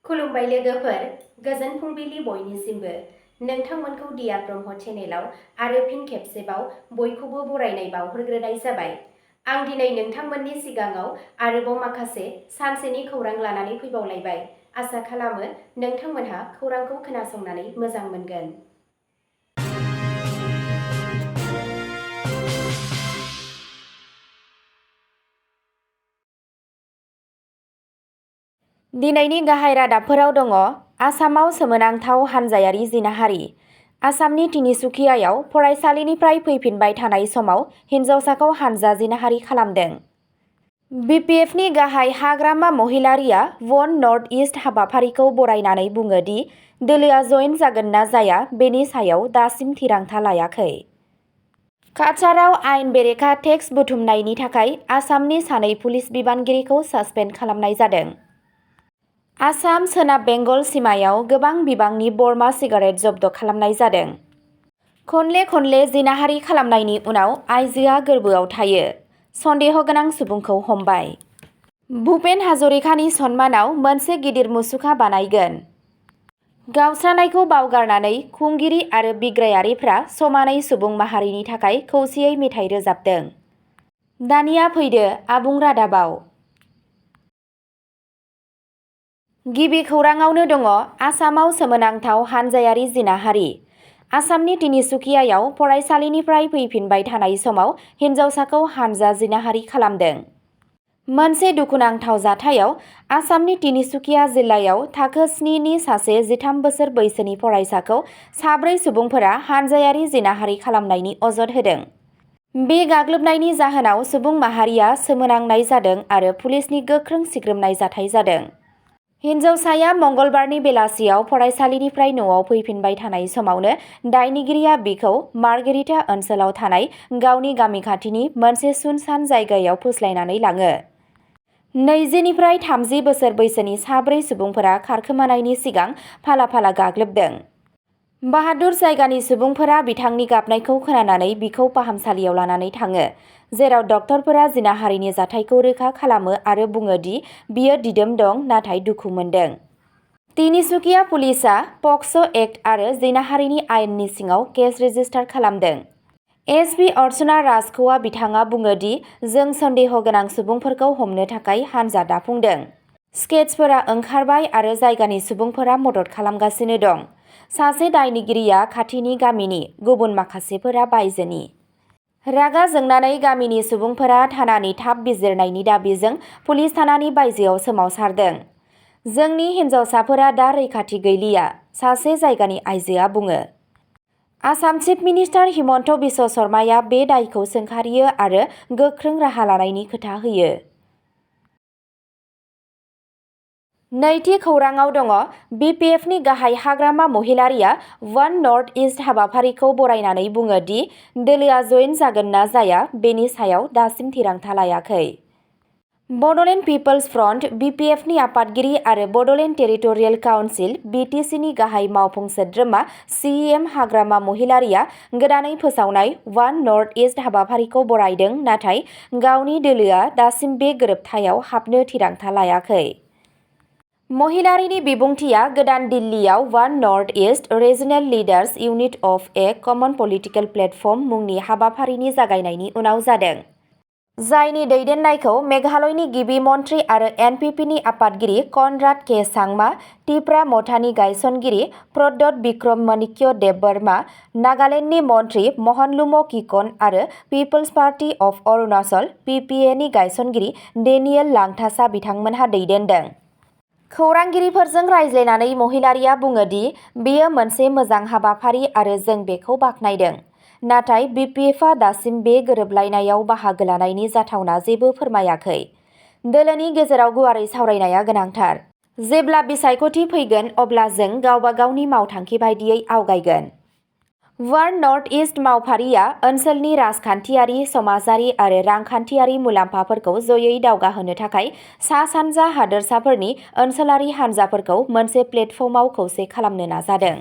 खुलुमबाय लोगोफोर, गोजोन फुंबिलि बयनिसिमबो। नोंथांमोनखौ डियार ब्रह्म चेनेलाव आरो फिन खेबसेबाव बयखौबो बरायनाय बावहरग्रोनाय जाबाय। आं दिनै नोंथांमोननि सिगाङाव आरोबाव माखासे सानसेनि खौरां लानानै फैबावलायबाय। आसा खालामो नोंथांमोनहा खौरांखौ खोनासंनानै मोजां मोनगोन। दिनैनि गाहाय रादाबफोराव दङ। आसामाव सोमोनांथाव हानजायारि जिनाहारि। आसामनि तिनिसुकियायाव फरायसालिनिफ्राय फैफिनबाय थानाय समाव हिन्जावसाखौ हानजा जिनाहारि खालामदों। BPFनि गाहाय हाग्रामा महिलारिया वन नर्थ इस्ट हाबाफारिखौ बरायनानै बुङो दि दोलोआ जयेन जागोन ना जाया बेनि सायाव दासिम थिरांथा लायाखै। काछाराव आयेन बेरेखा टेक्स बुथुमनायनि थाखाय आसामनि सानै पुलिस बिबानगिरिखौ सासपेन्ड खालामनाय जादों। आसाम सोनाब बेंगल सिमायाव गोबां बिबांनि बर्मा सिगारेट जब्द खालामनाय जादों। खनले खनले जिनाहारि खालामनायनि उनाव आइजोआ गोर्बोआव थायो। सन्देह गोनां सुबुंखौ हमबाय। भुपेन हाजरिकानि सन्मानाव मोनसे गिदिर मुसुखा बानायगोन। गावस्रानायखौ बावगारनानै खुंगिरि आरो बिग्रायारिफ्रा समानै सुबुं माहारिनि थाखाय खौसेयै मेथाइ रोजाबदों। दानिया फैदो आबुं रादाबाव। गिबि खौराङावनो दङ आसामाव सोमोनांथाव हानजायारि जिनाहारि। आसामनि तिनिसुकियायाव फरायसालिनिफ्राय फैफिनबाय थानाय समाव हिन्जावसाखौ हानजा जिनाहारि खालामदों। मोनसे दुखुनांथाव जाथायाव आसामनि तिनिसुकिया जिल्लायाव थाखो 7 नि सासे 13 बोसोर बैसोनि फरायसाखौ साब्रै सुबुंफोरा हानजायारि जिनाहारि खालामनायनि अजद होदों। बे गाग्लोबनायनि जाहोनाव सुबुं माहारिया सोमोनांनाय जादों आरो पुलिसनि गोख्रों सिग्रोमनाय जाथाय जादों। हिन्जावसाया मंगलबारनि बेलासियाव फरायसालिनिफ्राय न'आव फैफिनबाय थानाय समावनो दायनिगिरिया बिखौ मार्गेरिटा ओनसोलाव थानाय गावनि गामि खाथिनि मोनसे सुनसान जायगायाव फुस्लायनानै लाङो। 20 निफ्राय 30 बोसोर बैसोनि साब्रै सुबुंफोरा खारखोमानायनि सिगां फाला फाला गाग्लोबदों। बाहादुर जायगानि सुबुंफोरा बिथांनि गाबनायखौ खोनानानै बिखौ फाहामसालियाव लानानै थाङो, जेराव डक्टरफोरा जिनाहारिनि जाथायखौ रोखा खालामो आरो बुङो दि बियो दिदोम दं नाथाय दुखु मोनदों। तिनिसुकिया पुलिसआ पक्स' एक्ट आरो जिनाहारिनि आयेननि सिङाव केस रेजिस्टार खालामदों। एसपि अर्चना राजख'आ बिथाङा बुङो दि जों सन्देह गोनां सुबुंफोरखौ हमनो थाखाय हानजा दाफुंदों। स्केट्सफोरा ओंखारबाय आरो जायगानि सुबुंफोरा मदद खालामगासिनो दं। सासे दायनिगिरिया खाथिनि गामिनि, गुबुन माखासेफोरा बायजोनि। रागा जोंनानै गामिनि सुबुंफोरा थानानि थाब बिजिरनायनि दाबिजों पुलिस थानानि बायजोआव सोमावसारदों। जोंनि हिन्जावसाफोरा दा रैखाथि गैलिया, सासे जायगानि आइजोआ बुङो। आसाम चिफ मिनिस्टार हिमन्त बिश्व शर्माया बे दायखौ सोंखारियो आरो गोख्रों राहा लानायनि खोथा होयो। नैथि खौराङाव दङ BPFनि गाहाय हाग्रामा महिलारिया वन नर्थ इस्ट हाबाफारिखौ बरायनानै बुङो दि दोलोआ जयेन जागोन ना जाया बेनि सायाव दासिम थिरांथा लायाखै। बड'लेण्ड पिपल्स फ्रन्ट BPFनि आफादगिरि आरो बड'लेण्ड टेरिटरियेल काउन्सिल BTCनि गाहाय मावफुं सोद्रोमा CEM हाग्रामा महिलारिया गोदानै फोसावनाय वन नर्थ इस्ट हाबाफारिखौ बरायदों नाथाय गावनि दोलोआ दासिम बे गोरोबथायाव हाबनो थिरांथा लायाखै। महिलारिनि बिबुंथिया गोदान दिल्लीयाव one north east regional leaders unit of a common political platform मुंनि हाबाफारिनि जागायनायनि उनाव जादों, जायनि दैदेननायखौ मेघालयनि गिबि मन्थ्रि आरो NPPनि आफादगिरि कनराड के सांमा, तिप्रा मथानि गायसनगिरि प्रद्योत बिक्रम मणिक्य देबबर्मा, नागालेण्डनि मन्थ्रि महनलुम किकन आरो पिपल्स पार्टी अफ अरुणाचल PPAनि गायसनगिरि डेनियेल लांथासा बिथांमोनहा दैदेनदों। खौरांगिरिफोरजों रायज्लायनानै महिलारिया बुङो दि बेयो मोनसे मोजां हाबाफारि आरो जों बेखौ बाख्नायदों, नाथाय BPFआ दासिम बे गोरोबलायनायाव बाहागो लानायनि जाथावना जेबो फोरमायाखै। दोलोनि गेजेराव गुवारै सावरायनाया गोनांथार। जेब्ला बिसायख'थि फैगोन अब्ला जों गावबा गावनि मावथांखि बायदियै आवगायगोन। वन नर्थ इस्ट मावफारिया ओनसोलनि राजखान्थियारि, समाजारि आरो रांखान्थियारि मुलाम्फाफोरखौ जयै दावगाहोनो थाखाय सा-सानजा हादोरसाफोरनि ओनसोलारि हानजाफोरखौ मोनसे प्लेटफर्मआव खौसे खालामनो नाजादों।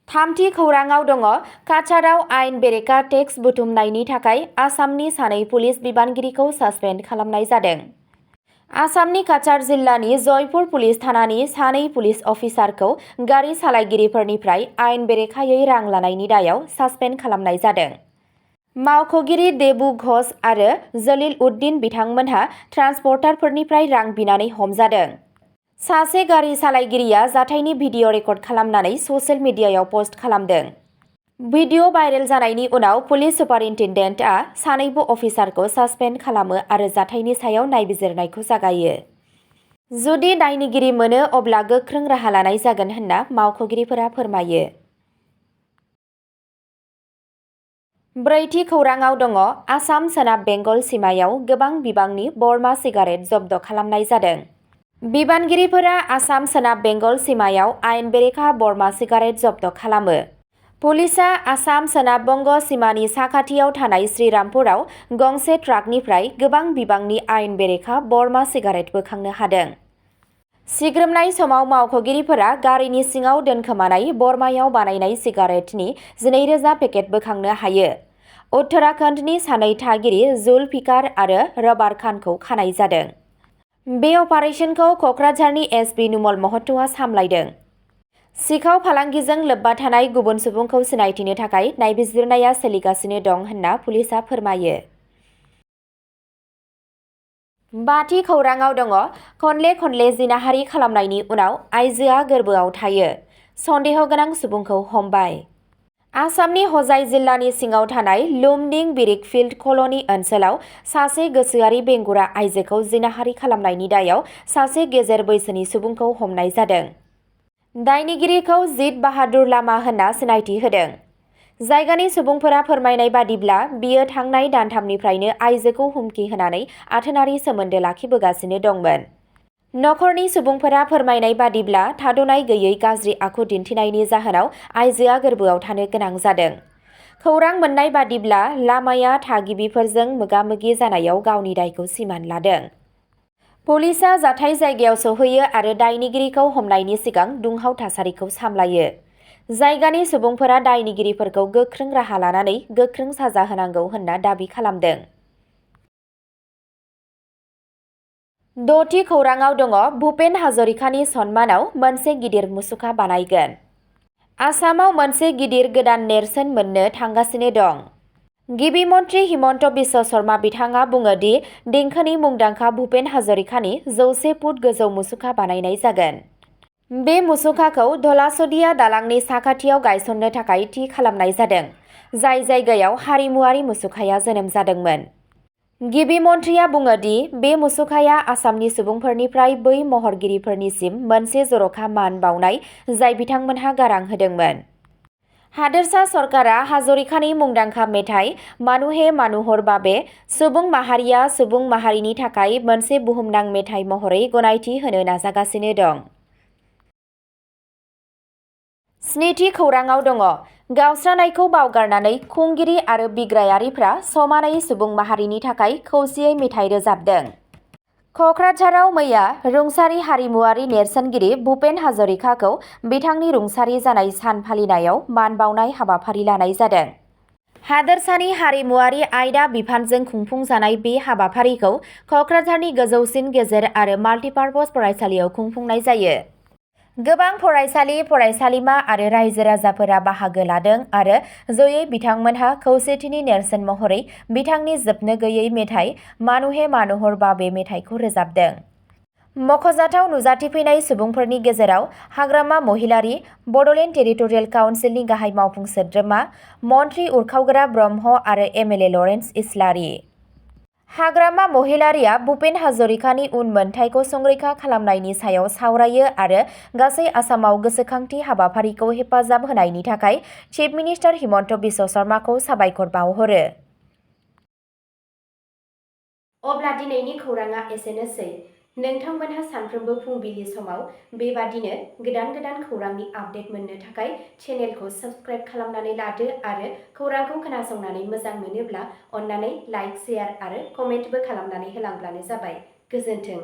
थामथि खौराङाव दङ काछाराव आयेन बेरेखा टेक्स बुथुमनायनि थाखाय आसामनि सानै पुलिस बिबानगिरिखौ सासपेन्ड खालामनाय जादों। आसामनि काछार जिल्लानि जयपुर पुलिस थानानि सानै पुलिस अफिसारखौ गारि सालायगिरिफोरनिफ्राय आयेन बेरेखायै रां लानायनि दायाव सासपेन्ड खालामनाय जादों। मावख'गिरि देबु घोष आरो जलिल उद्दिन बिथांमोनहा ट्रान्सपर्टारफोरनिफ्राय रां बिनानै हमजादों। सासे गारि सालायगिरिया जाथायनि भिडिअ' रेकर्ड खालामनानै ससियेल मिडियायाव पस्ट खालामदों। भिडिअ' भाइरेल जानायनि उनाव पुलिस सुपारिन्टेन्डेन्टआ सानैबो अफिसारखौ सासपेन्ड खालामो आरो जाथायनि सायाव नायबिजिरनायखौ जागायो। जुदि दायनिगिरि मोनो अब्ला गोख्रों राहा लानाय जागोन होनना मावख'गिरिफोरा फोरमायो। ब्रैथि खौराङाव दङ आसाम सोनाब बेंगल सिमायाव गोबां बिबांनि बर्मा सिगारेट जब्द खालामनाय जादों। बिबानगिरिफोरा आसाम सोनाब बेंगल सिमायाव आयेन बेरेखा बर्मा सिगारेट जब्द खालामो। पुलिसआ आसाम सोनाब बंग सिमानि साखाथियाव थानाय श्रीरामपुराव गंसे ट्राकनिफ्राय गोबां बिबांनि आयेन बेरेखा बर्मा सिगारेट बोखांनो हादों। सिग्रोमनाय समाव मावख'गिरिफोरा गारिनि सिङाव दोनखोमानाय बर्मायाव बानायनाय सिगारेटनि 12,000 पेकेट बोखांनो हायो। उत्तराखन्डनि सानै थागिरि जुल्फिकार आरो रबार खानखौ खानाय जादों। बे अपारेशनखौ क'क्राझारनि एसपि नुमल महत'आ सामलायदों। सिखाव फालांगिजों लोब्बा थानाय गुबुन सुबुंखौ सिनायथिनो थाखाय नायबिजिरनाया सोलिगासिनो दं होनना पुलिसआ फोरमायो। बाथि खौराङाव दङ खनले जिनाहारि खालामनायनि उनाव आइजोआ गोर्बोआव थायो। सन्देह गोनां सुबुंखौ हमबाय। आसामनि हजाइ जिल्लानि सिङाव थानाय लुमडिं बिरिकफिल्ड कल'नि ओनसोलाव सासे गोसोआरि बेंगुरा आइजोखौ जिनाहारि खालामनायनि दायाव सासे गेजेर बैसोनि सुबुंखौ हमनाय जादों। दायनिगिरिखौ जित बाहादुर लामा होनना सिनायथि होदों। जायगानि सुबुंफोरा फोरमायनाय बादिब्ला बियो थांनाय दानथामनिफ्रायनो आइजोखौ हुमखि होनानै आथोनारि सोमोन्दो लाखिबोगासिनो दंमोन। नखरनि सुबुंफोरा फोरमायनाय बादिब्ला थाद'नाय गैयै गाज्रि आखु दिन्थिनायनि जाहोनाव आइजोआ गोर्बोआव थानो गोनां जादों। खौरां मोननाय बादिब्ला लामाया थागिबिफोरजों मोगा-मोगि जानायाव गावनि दायखौ सिमान लादों। पुलिसआ जाथाय जायगायाव सौहैयो आरो दायनिगिरिखौ हमनायनि सिगां दुंहाव थासारिखौ सामलायो। जायगानि सुबुंफोरा दायनिगिरिफोरखौ गोख्रों राहा लानानै गोख्रों साजा होनांगौ होनना दाबि खालामदों। द'थि खौराङाव दङ भुपेन हाजरिकानि सन्मानाव मोनसे गिदिर मुसुखा बानायगोन। आसामाव मोनसे गिदिर गोदान नेरसोन मोननो थांगासिनो दं। गिबि मन्त्रि हिमन्त बिश्व शर्मा बिथाङा बुङो दि देंखोनि मुंदांखा भुपेन हाजरिकानि 100 फुट गोजौ मुसुखा बानायनाय जागोन। बे मुसुखाखौ धलासदिया दालांनि साखाथियाव गायसननो थाखाय थि खालामनाय जादों, जाय जायगायाव हारिमुआरि मुसुखाया जोनोम जादोंमोन। गिबि मन्थ्रिया बुङो दि बे मुसुखाया आसामनि सुबुंफोरनिफ्राय बै महरगिरिफोरनिसिम मोनसे जर'खा मान बावनाय जाय बिथांमोनहा गारां होदोंमोन। हादोरसा सरकारा हाजरिकानि मुंदांखा मेथाइ मानुहे मानुहर बाबे सुबुं माहारिया सुबुं माहारिनि थाखाय मोनसे बुहुमनां मेथाइ महरै गनायथि होनो नाजागासिनो दं। स्निथि खौराङाव दङ गावस्रानायखौ बावगारनानै खुंगिरि आरो बिग्रायारिफ्रा समानै सुबुं माहारिनि थाखाय खौसेयै मेथाइ रोजाबदों। क'क्राझाराव मैया रुंसारि हारिमुआरि नेरसोनगिरि भुपेन हाजरिकाखौ बिथांनि रुंसारि जानाय सान फालिनायाव मान बावनाय हाबाफारि लानाय जादों। हादोरसानि हारिमुआरि आयदा बिफानजों खुंफुंजानाय बे हाबाफारिखौ क'क्राझारनि गोजौसिन गेजेर आरो माल्टिपार्पज फरायसालियाव खुंफुंनाय जायो। गोबां फरायसालि, फरायसालिमा आरो रायजो-राजाफोरा बाहागो लादों आरो जयै बिथांमोनहा खौसेथिनि नेरसोन महरै बिथांनि जोबनो गैयै मेथाइ मानुहे मानुहर बाबे मेथाइखौ रोजाबदों। मख'जाथाव नुजाथिफैनाय सुबुंफोरनि गेजेराव हाग्रामा महिलारी, बड'लेण्ड टेरिटरियेल काउन्सिलनि गाहाय मावफुं सोद्रोमा, मन्थ्रि उरखावग्रा ब्रह्म आरो एमएलए लरेन्स इस्लारि। हाग्रामा महिलारीआ भुपेन हाजरिकानि उनमोनथाइखौ संरैखा खालामनायनि सायाव सावरायो आरो गासै आसामाव गोसोखांथि हाबाफारिखौ हेफाजाब होनायनि थाखाय चिफ मिनिस्टार हिमन्त बिश्व शर्माखौ साबायखर बावहरो। अब्ला दिनैनि खौराङा एसेनोसै। नोंथांमोनहा सानफ्रोमबो फुंबिलि समाव बेबादिनो गोदान खौरांनि आपडेट मोननो थाखाय चेनेलखौ साबस्क्राइब खालामनानै लादो आरो खौरांखौ खोनासंनानै मोजां मोनोब्ला अन्नानै लाइक, शेयार आरो कमेन्टबो खालामनानै होलांब्लानो जाबाय। गोजोन्थों।